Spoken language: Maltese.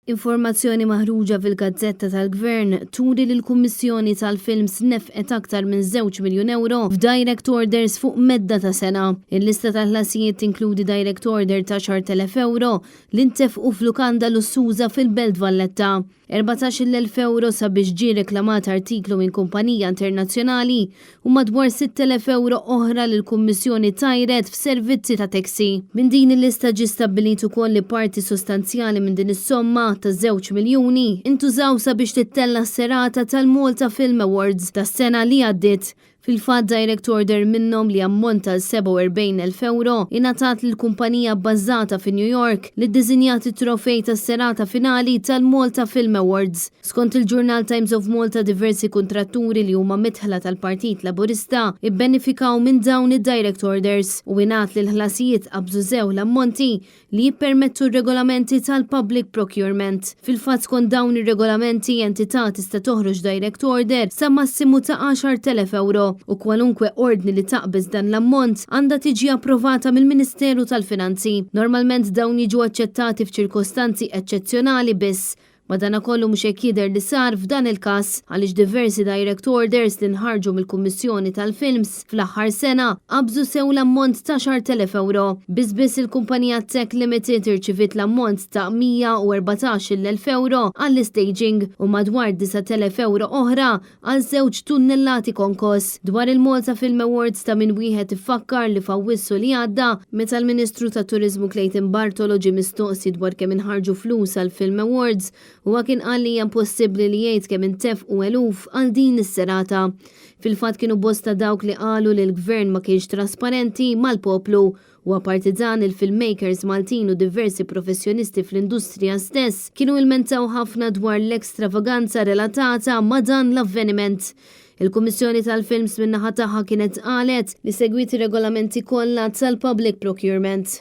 Informazzjoni maħruġa fil-gazzetta tal-Gvern turi li l-Kummissjoni tal-Films nefqet aktar minn żewġ miljun ewro f'direct orders fuq medda ta' sena. Il-lista tal-ħlasijiet tinkludi direct order ta' 10,000 ewro li ntefqu f'lukanda lussuża fil-Belt Valletta. 14,000 ewro sabiex ġie reklamat artiklu minn kumpanija internazzjonali u madwar 6,000 ewro oħra li l-Kummissjoni tajret f'servizzi ta' taxi. Minn din il-lista ġie stabbilit ukoll li parti sostanzjali minn din is-somma ta' żewġ miljuni intużaw sabiex tittella' s-serata tal-Malta Film Awards tas-sena li għaddiet. Fil-fatt direct order minnhom li jammonta għal 47,000 ewro ingħatat lil kumpanija bbażata fi New York li ddisinjat it-trofej tas-serata finali tal-Malta Film Awards. Skont il-ġurnal Times of Malta diversi kuntratturi li huma midħla tal-Partit Laburista ibbenifikaw minn dawn id-direct orders u ingħad li l-ħlasijiet qabżu sew l-ammonti li jippermettu r-regolamenti tal-public procurement. Fil-fatt skont dawn ir-regolamenti entità tista' toħroġ direct order sa massimu ta' 10,000 ewro u kwalunkwe ordni li taqbeż dan l-ammont għandha tiġi approvata mill-Ministeru tal-Finanzi. Normalment dawn jiġu aċċettati f'ċirkostanzi eċċezzjonali biss. Madanakollu mhux hekk jidher li sar f'dan il-każ għaliex diversi direct orders li nħarġu mill-Kummissjoni tal-Films fl-aħħar sena qabżu sew l-ammont ta' 10,000 ewro. Biss biss il-kumpanija Tech Limited irċiviet l-ammont ta' 114,000 ewro għall-istaging u madwar 9,000 ewro oħra għal żewġ tunnellati konkos. Dwar il-Malta Film Awards ta' min wieħed ifakkar li f'Awwissu li għadda, meta l-Ministru tat-Turiżmu Clayton Bartolo ġie mistoqsi dwar kemm inħarġu flus għall-Film Awards, huwa kien qal li hija impossibbli li jgħid kemm intefqu eluf għal din is-serata. Fil-fatt kienu bosta dawk li qalu li l-Gvern ma kienx trasparenti mal-poplu U apparti dan, il-filmmakers Maltin u diversi professjonisti fl-industrija stess kienu ilmentaw ħafna dwar l-ekstravaganza relatata ma' dan l-avveniment. Il-Kummissjoni tal-Films min-naħa tagħha kienet qalet li segwiet ir-regolamenti kollha tal-public procurement.